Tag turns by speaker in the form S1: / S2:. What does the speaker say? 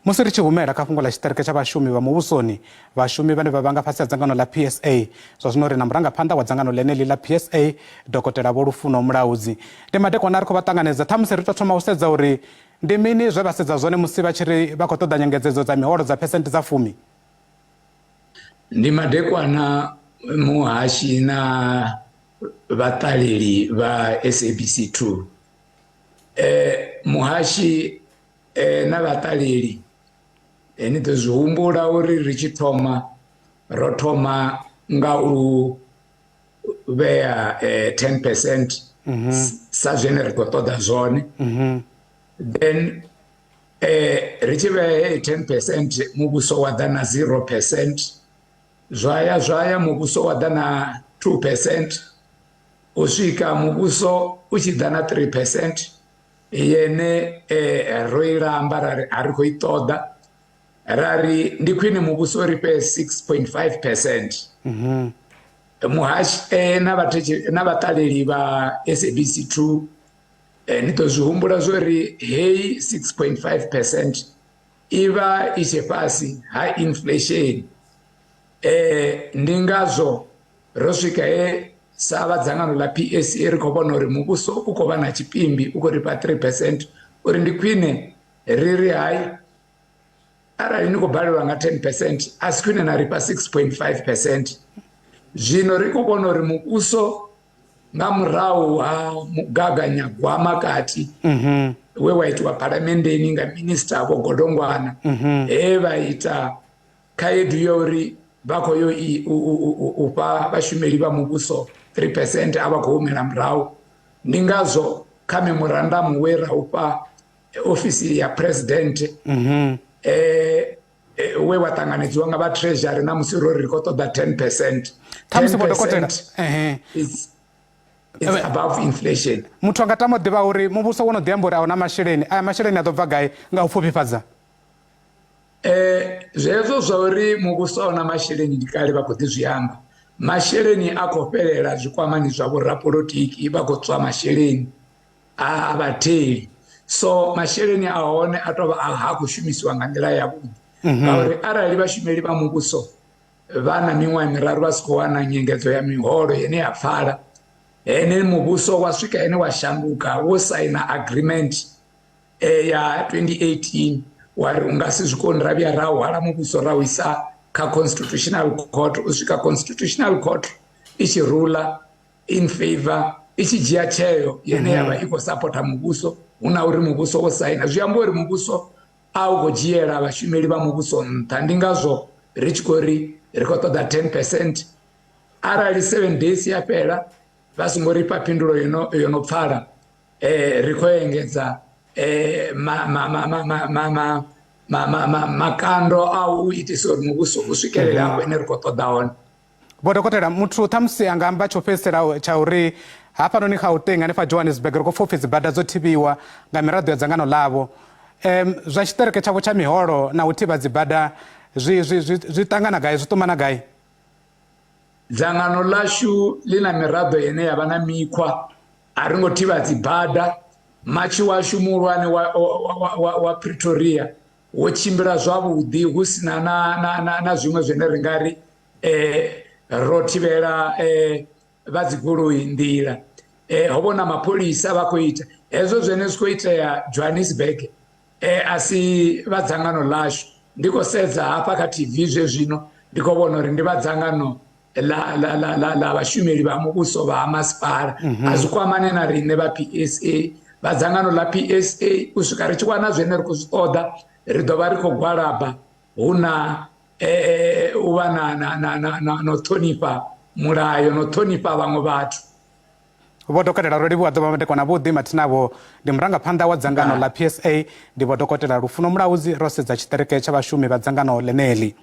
S1: Musi ri tshi humela kha fhungo ḽa tshiṱereke tsha vhashumi vha muvhusoni, vhashumi vhane vha vha nga fhasi ha dzangano ḽa PSA zwa zwino ri na murangaphanḓa wa dzangano ḽeneḽi ḽa PSA, Dokotela Vho Lufuno Mulaudzi. Ndi madekwana ri khou vha ṱanganedza, ṱhamusi ri tou thoma u sedza uri ndi mini zwe vha sedza zwone musi vha tshi ri vha khou ṱoḓa nyengedzedzo dza miholo dza phesenthe dza fumi.
S2: Ndi madekwana muhashi na vhaṱaleli vha SABC 2. Muhashi na vhaṱaleli ni ḓo zwi humbula uri ri tshi thoma ro thoma nga u vhea 10 percent sa zwine ri khou ṱoḓa zwone then ri tshi vhea heyi 10 percent muvhuso wa ḓa na 0 percent zwa ya zwa ya muvhuso wa ḓa na 2 percent u swika muvhuso u tshi ḓa na 3 percent yene ro i lamba ra ri a ri khou i ṱoḓa ra ri ndi khwine muvhuso ri fhe 6.5 percent muhashi na vhathetshe na vhaṱaleli vha SABC 2 ni ḓo zwi humbula zwo ri heyi 6.5 percent i vha i tshe fhasi ha inflation ndi ngazwo ro swika he sa vha dzangano ḽa PSA ri khou vhona uri muvhuso u khou vha na tshipimbi u khou ri fha 3 percent uri ndi khwine ri ri hai arali ni khou balelwa nga 10 percent a si khwine na ri fha 6.5 percent zwino ri khou vhona uri muvhuso nga murahu ha mugaganyagwama kati we wa itiwa phalamenndeni nga minista Vho Godongwana he vha ita khaedu ya uri vha khou yo u fha vhashumeli vha muvhuso 3 percent a vha khou humela murahu ndi ngazwo kha memorandamu we ra u fha ofisi ya president we wa ṱanganedziwa nga vha treasury na musi ro ri khou ṱoḓa 10 percent
S1: ṱhamusi vho dokotela
S2: it's above inflation.
S1: Muthu anga tama u ḓivha uri muvhuso wo no ḓi amba uri a huna masheleni aya masheleni a ḓo bva gai nga u pfufhifhadza?
S2: Zwezwo zwa uri muvhuso a una masheleni ndi kale vha khou ḓi zwi amba. Masheleni a khou fhelela zwikwamani zwa vhorapolotiki vha khou tswa masheleni a vhatheli. So masheleni a hone a tovha a ha khou shumisiwa nga nḓila yavhuḓi ngauri arali vhashumeli vha muvhuso vha na miṅwaha miraru vha si khou wana nyengedzo ya miholo ine ya pfala, ene muvhuso wa swika ene wa shanduka wo saina agreement ya 2018 wa ri u nga si zwi koni ra vhuya ra hwala muvhuso ra u isa kha constitutional court u swika constitutional court i tshi rula in favor i tshi dzhia tsheo yene ya vha i khou sapotha muvhuso hu na uri muvhuso wo saina zwi amba uri muvhuso a u khou dzhiela vhashumeli vha muvhuso nṱha ndi ngazwo ri tshi khou ri ri khou ṱoḓa 10 percent arali 7 days ya fhela vha songo ri fha phindulo yo no pfala ri khou engedza makando a u itisa uri muvhuso u swikelele hafho ine ri khou ṱoḓa hone.
S1: Vho dokotela, muthu ṱhamusi a nga amba tsho fhedzisela tsha uri hafhanoni Gauteng hanefha Johannesburg ri khou pfa upfi dzibada dzo thivhiwa nga miraḓo ya dzangano ḽavho. Zwa tshiṱereke tshavho tsha miholo na u thivha dzibada zwi zwi zwi zwi ṱangana gai zwi ṱumana gai?
S2: Dzangano ḽashu ḽi na miraḓo ine ya vha na mikhwa a ri ngo thivha dzibada matshi washu muhulwane wa, wa, wa, wa Pretoria wo tshimbila zwavhuḓi hu sina na, na, na, na zwiṅwe zwine ri nga ri ro thivhela vha dzigoloi nḓila ho vhona mapholisa vha khou ita hezwo zwene zwi khou itea Johannesburg a si vha dzangano ḽashu ndi khou sedza hafha kha TV zwezwino ndi khou vhona uri ndi vha dzangano la la la la la vhashumeli vha muvhuso vha ha masipala a zwi kwamane na riṋe vha PSA vha dzangano ḽa PSA u swika ri tshi wana zwine ri khou zwi ṱoḓa ri ḓo vha ri khou gwalaba hu na u vha na na na na na no ṱhonifha mulayo no ṱhonifha vhaṅwe vhathu.
S1: Vho Dokotela Rolivhuwa Ḓuvha Madekwana Vhuḓi Mathinavho ndi murangaphanḓa wa dzangano ḽa PSA ndi Vho Dokotela Lufuno Mulaudzi ro sedza tshiṱereke tsha vhashumi vha dzangano ḽeneḽi.